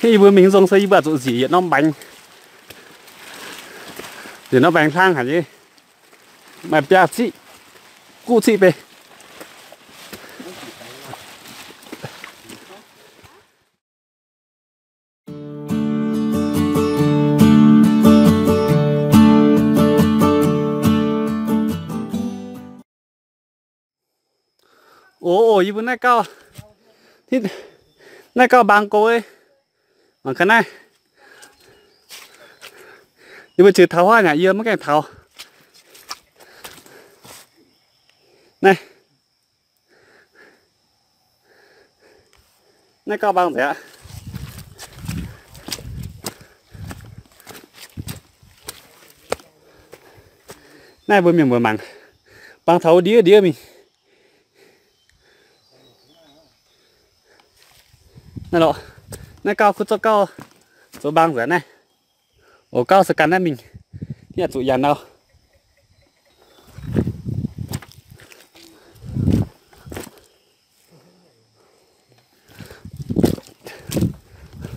Yie mbuo mingh nzong se yie mbuo zuqc nziec yietc norm mbaengx, yietc norm mbaengx hlang haic nyei. Maaih biaa ciqv, guv ciqv bei. Oc, oc, yie mbuo naaiv gauh, naaiv gauh mbaang go ei. Mangc gaax naaiv. Yie mbuo ziux taux huaav nyei, yie maiv gaengh taux. Naaiv. Naaiv gauh mbaang nzengc aqv. Naaiv mbuo mienh mbuo mangc, mbaang taux wuov ndiev ndiev mingh. Naaiv lorqc, naaiv gauh kuv zorqv gauh zoux mbaang nzengc naaiv. Oc, gauh se gan naaiv mingh, yaac zuqc yaac nau.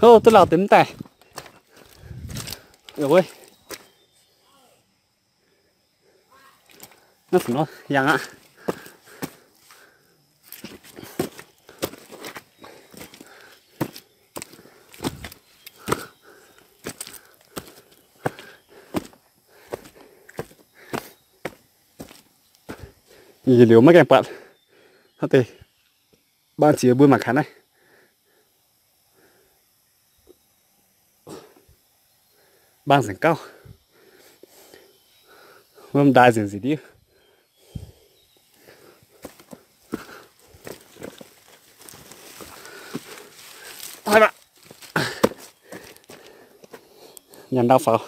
Hov, duqv lauh deix mv daaih. Naaiv yangh aqv. Yietc liuz maiv gaengh buatc. Haaix deix mbaang ziex mbuo mangc gaax naaiv. Mbaang nzengc gauh. Wuom ndaaih nzengc nzengc ndiev. Nyanc ndau faaux.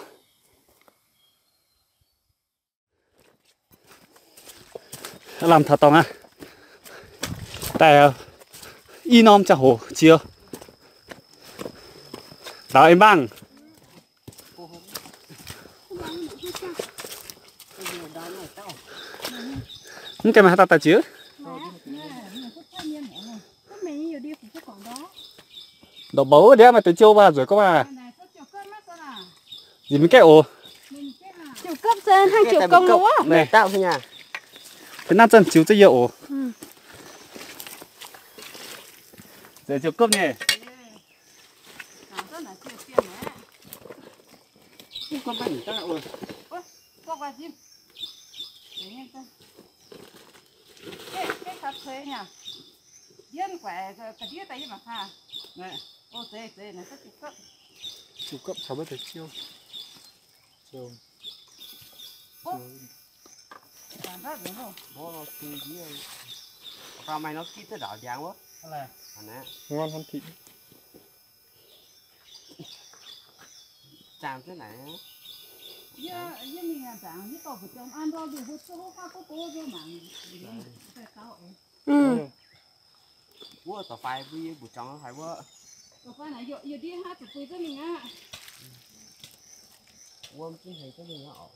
Lamh taux dorngx aqv. Daaih i norm ziangh hoc jiex. Lauz ei mbaang. Mv gaengh maaih haaix dauh daaih jiex? Ndortv mbuo wuov ndiev maaih deix jiou mv baac nzueic gorngv maah. Nziex mingh gaeqv oc. Ziux gopv se hnangv ziux gong wuov. Naaiv zanc ziux za'yie oc. Ziux gopv nyei. Ziux gopv caux maiv deix jiou. Ngon hnamv titv. Wuov da'faai mbuo yie mbuo zuangx haiz wuov. Wuom zungv hengx jienv mingh aqv oc.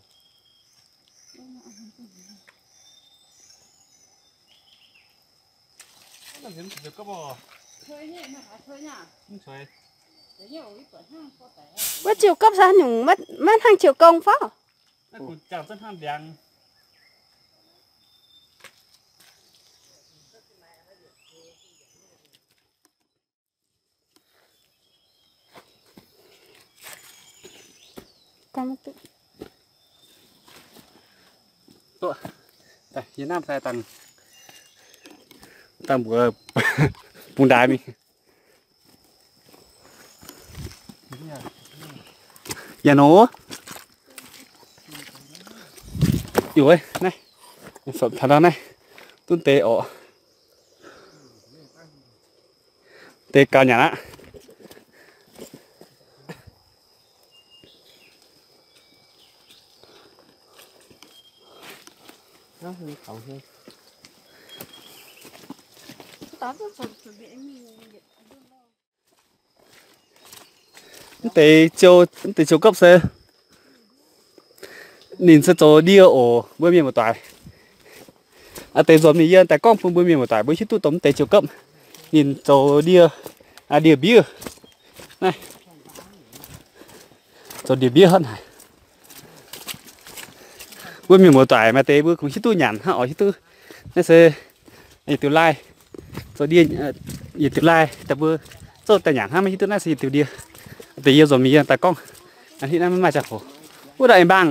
Wuov ziux gopv se nyungc maiv hnangv ziux gong fai? Yie naamh sai dangh, dangh mbuox bungx ndaaix mingh. Yaac nor, yaac naaiv, naaiv, duqv deix oc. Deix gaux nyanc aqv. Mv deix ziou, mv deix ziou gopv se ninh se zoux ndie oc, mbuo mienh muoz-doic. Aa deix nzuonx mingh yie daaih gorngv bun mbuo mienh muoz-doic mbuo hiuv duqv dongh mv deix ziou gopv ninh zoux ndie, aa, ndie-mbiuv. Naaiv zoux ndie-mbiev hotv haic. Mbuo mienh muoz-doic maaih deix mbuo kungx hiuv duqv nyanc hnangv, oix hiuv duqv. Naaiv se yietc diuh lai, zoux ndie, yietc diuh lai daaih mbuo zouv daaih nyanc hnangv, maiv hiuv duqv naaiv se yietc diuh ndie. Deix yie nzunc mingh yie daaih gorngv, hitv naaiv maiv maaih ziangh hoc. Wuov dauh aengx mbaang.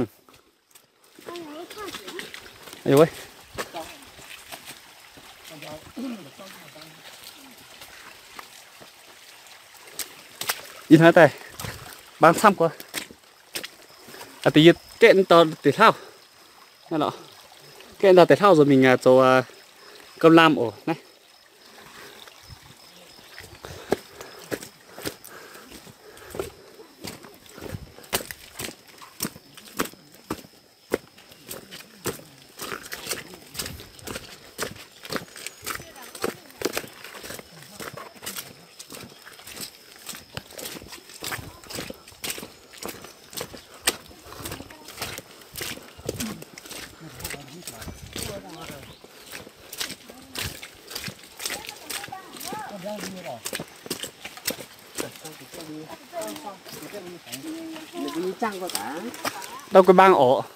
Ih hnoi daaih mbaang camv guaax. Deix yie gaeqv ndau deix hlauv. Gaeqv ndau deix hlauv nzunc mingh zoux gomh lamh oc naaiv. Ndau guei mbaang orqc.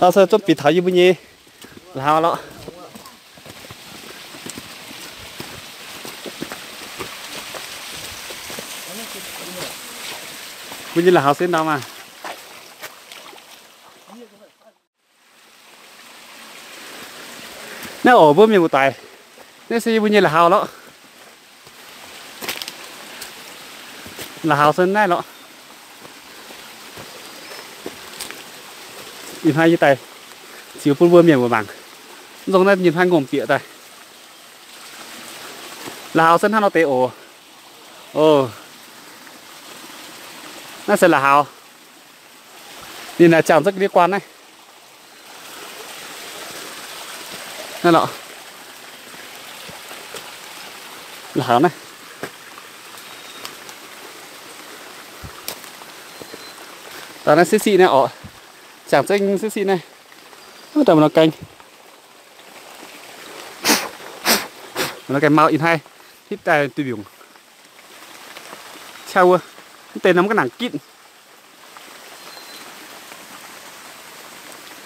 Naaiv se zungv bieqc taux yie mbuo nyei la'haux lorqc. Mbuo nyei la'haux se ndau maah. Naaiv oc mbuo mienh muoz-doic, naaiv se yie mbuo nyei la'haux lorqc. La'haux se naaiv lorqc. Ih hnoi yie daaih ziux bun mbuo mienh muoz mangc. Mv nzong naaiv nyei hnangv ngomh bieqc daaih. La'haux se hnangv nor deix oc. Oc, naaiv se la'haux. Ninh naaic ziangh zengv ga'ndiev guaan naaiv. Naaiv lorqc. La'haux naaiv. Daaih naaiv siqv siqv naaiv orqc. Ziangh zengv siqv siqv naaiv. Wuov daaih maaih nor gaeng. Maaih nor gaeng mau ih hnoi hitv daaih duih mbiungc. Ciao wuov, mv deix norm ga'nangc gitv.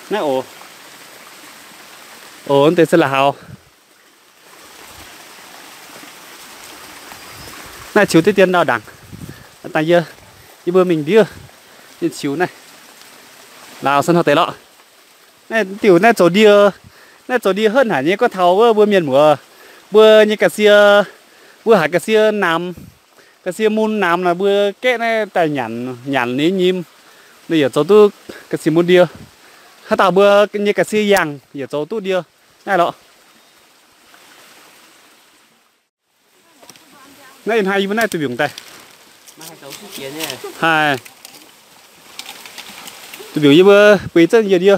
Naaiv oc. Oc, mv deix se la'haux. Naaiv qiux diqv dien ndau ndaangc. Dangh yie, yie mbuo mingh ndiev, yie qiux naaiv. La'haux se hnoi deix lorqc. Naaiv diuh naaiv zoux ndie, naaiv zoux ndie hotv haic nyei. Gorngv taux wuov mbuo mienh muoz, mbuo nyei ga'sie, mbuo haiz ga'sie namx, ga'sie mun namx naaic, mbuo gaeqv naaiv daaih nyanc, nyanc ninh nyim, ninh yaac zoux duqv ga'sie mun ndie. Haaix dauh mbuo nyei ga'sie yangh yaac zoux duqv ndie. Naaiv lorqc. Naaiv ih hnoi yie mbuo naaiv duih mbiungc daaih. Haih, duih mbiungc yie mbuo bueix zengv yietc ndie.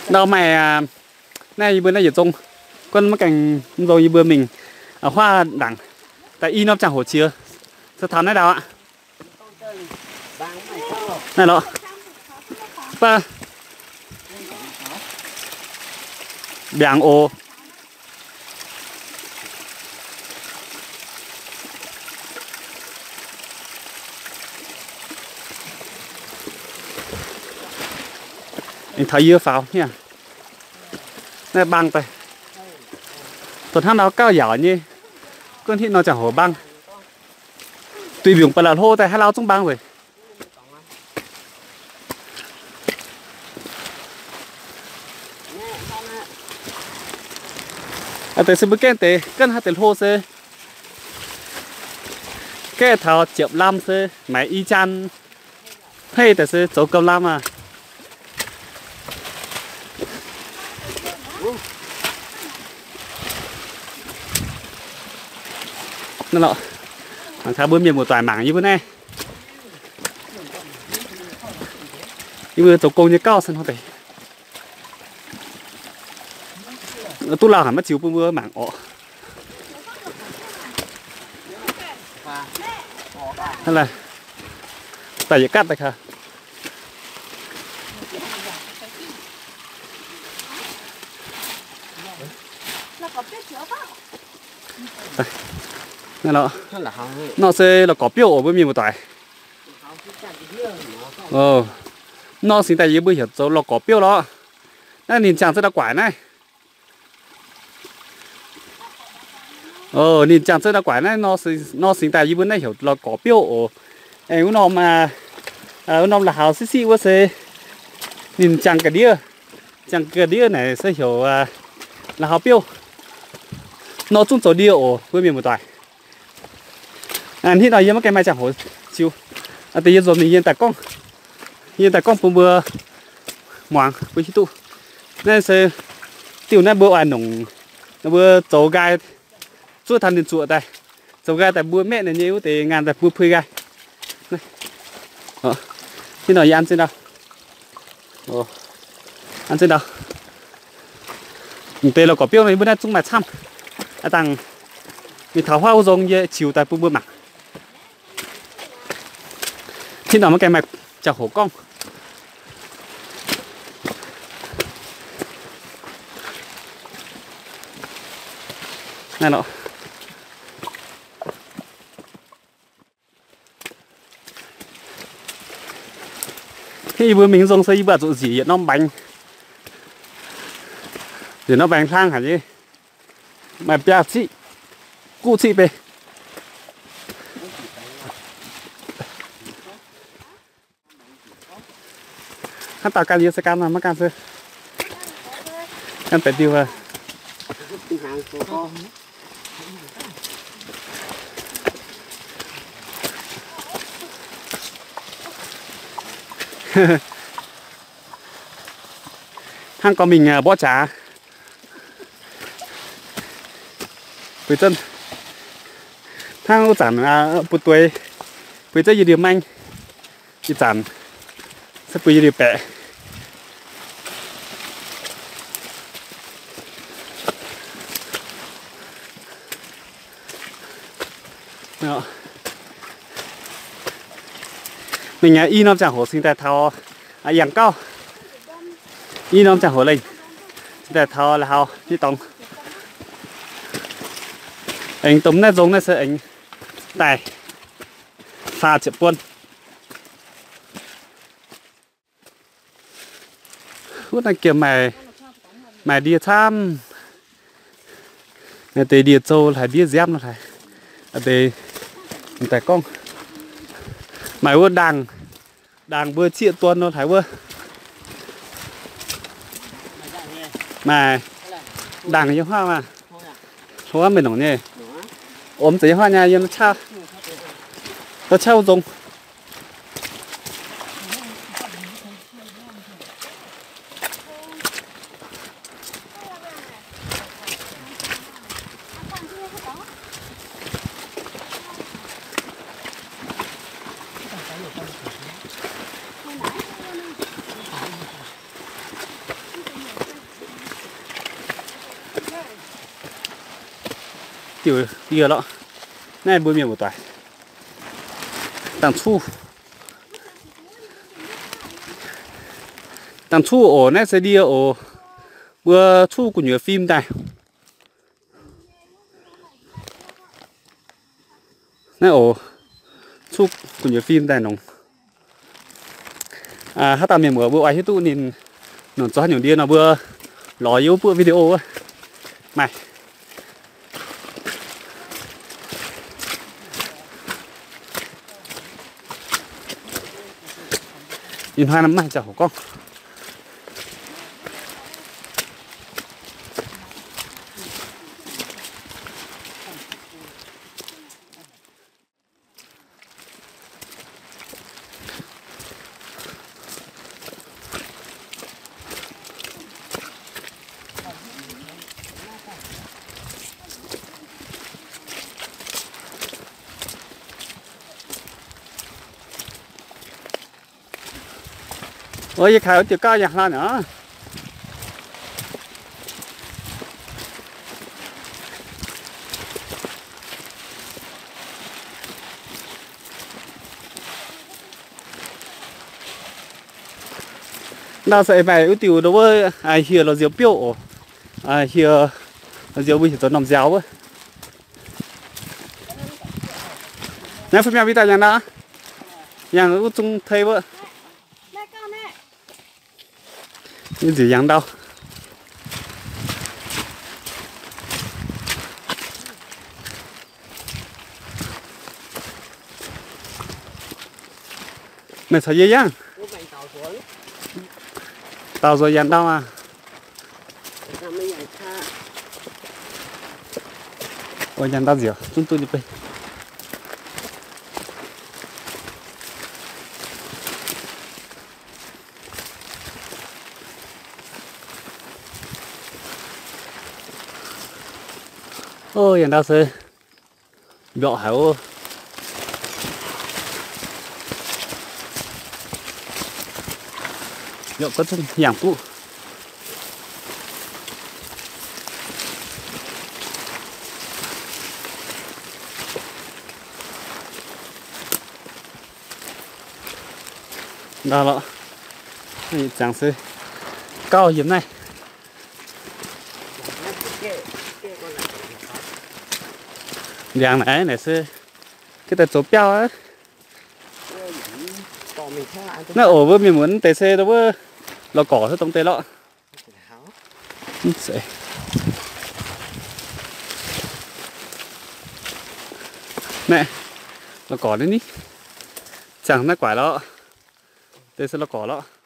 Ndau maaih, naaiv yie mbuo naaiv yietc zong, gunv maiv gaengh nzong yie mbuo mingh huaav ndaangc, daaih i norm ziangh hoc qiex, se taux naaiv ndau aqv. Naaiv lorqc. Mbiaangc oc. Aengx taux yie faaux hniev. Naaiv mbaang daaih. Dongh hnangv nor gauh yaauc nyei. Gunv hitv nor ziangh hoc mbaang. Duih mbiungc ba'laqc hlo daaih haaix lauh zungv mbaang nzengc. Deix se mbuo gaengh deix, gaengh haaix deix hlo se gaeqv taux ziepc lamh se maaiz i jaan hmeiv daaih se zoux gauh lamh aqv. Naaiv lorqc, mangc gaax mbuo mienh muoz-doic mangc yie mbuo naaiv. Yie mbuo zoux gong nyei gauh se hnangv deix. Duqv lauh haic maiv ziux bun mbuo mangc orqc. Daaih yietc gatv daaih kaax. Nor se la'gorx biouv oc, mbuo mienh muoz-doic. Nor singx daaih yie mbuo heuc zoux la'gorx biouv lorqc. Naaiv ninh ziangh zengv ndau guaaic naaiv. Ninh ziangh zengv ndau guaaic naaiv, nor singx daaih yie mbuo naaiv heuc la'gorx biouv oc. Aengx wuov norm, wuov norm la'haux siqv siqv wuov se ninh ziangh ga'ndiev. Ziangh ga'ndiev naaic se heuc la'haux biouv. Nor zungv zoux ndie oc, mbuo mienh muoz-doic. Hnangv nor yie maiv gaengh maaih ziangh hoc ziux. Deix yie nzuonx mingh yie daaih gorngv, yie daaih gorngv bun mbuo muangx, mbuo hiuv duqv. Naaiv se diuh naaiv mbuo oix nongc, mbuo zoux nqaai zuov taux ninh zuoqc daaih, zoux nqaai daaih mbuo maeqv ninh nyei wuov deix ngaanh daaih mbuo puix nqaai. Hnangv nor yie an zengv ndau. An zengv ndau. M'deix la'gorx biouv nor yie mbuo naaiv zungv maaih camv. Aav dangh mingh taux huaav wuov nzong yie ziux daaih bun mbuo mangc. Hnangv nor maiv gaengh maaih ziangh hoc gorngv. Naaiv lorqc. Hnangv yie mbuo mingh nzong se yie mbuo zuqc nziec yietc norm mbaengx, yietc norm mbaengx hlang haic nyei. Maaih biaa ciqv, guv ciqv bei. Hnangv dauh gan yie se gan nor, maiv gan se gan baeqc diuh. Hnangv gorngv mingh mborqv jaax. Bueix zunv hnangv wuov zanc bun dueiv, bueix zunv yie ndie maeng, ih zanc se bueix yie ndie baeqc. Mingh i norm ziangh hoc cingx daaih taux yangh gauh, i norm ziangh hoc lengh cingx daaih taux la'haux nyei dorngx. Aengx domh naaiv nzong naaiv se aengx daaih faah ziepc buon. Wuov naaiv giemh maaih, maaih ndie camv. Maaih deix ndie zou hlaaix, ndiev nziaamv nor hlaaix. Deix daaih gorngv maaih wuov ndaangc, ndaangc mbuo zieqv duon nor hlaaix wuov. Maaih ndaangc yiem huaav maah. Hlo meih nongc nyei. Omx ziouc yiem huaav nyei, yiem qaqv, qaqv nzong. Diuh ndie lorqc. Naaiv mbuo mienh muoz-doic, dangh cuv, dangh cuv oc. Naaiv se ndie oc. Mbuo cuv gu'nyuoz fim daaih. Naaiv oc, cuv gu'nyuoz fim daaih nongc. Haaix dauh mienh muoz mbuo oix hiuv duqv ninh nongc zoux haaix nyungc ndie nor, mbuo lorz yie wuov buoqv video wuov maaih. Ih hnoi maaih ziangh hoc gorngv. Ov, yie kaaix wuov diuh gauh yangh hlang aqv. Ndau se maaih wuov diuh ndau wuov, hieh lorz nziouv biouv oc. Hieh lorz nziouv mbuo heuc zoux normh nziaaux wuov. Naaiv fai miangh mbuo daaih yangh ndau, yangh wuov zungv tei wuov. Nziouv yangh ndau. Meih caux yie yangh. Daaux nzuonx yangh ndau aqv. Yangh ndau nziouv zungv duqv nyei bei. Ov, yangh ndau se mbiorqc haic oc. Mbiorqc gorngv zungv yangh duqv. Ndau lorqc, ziangx se gauh yiem naaiv. Ndiangx naaiv naaic se gengh daaih zoux biauv aqv. Naaiv oc, mbuo mienh muonz deix se wuov la'gorc se dongh deix lorqc. Mv zeiz. Naaiv la'gorc naaiv ni. Ziangx naaiv guaaic lorqc. Deix se la'gorc lorqc.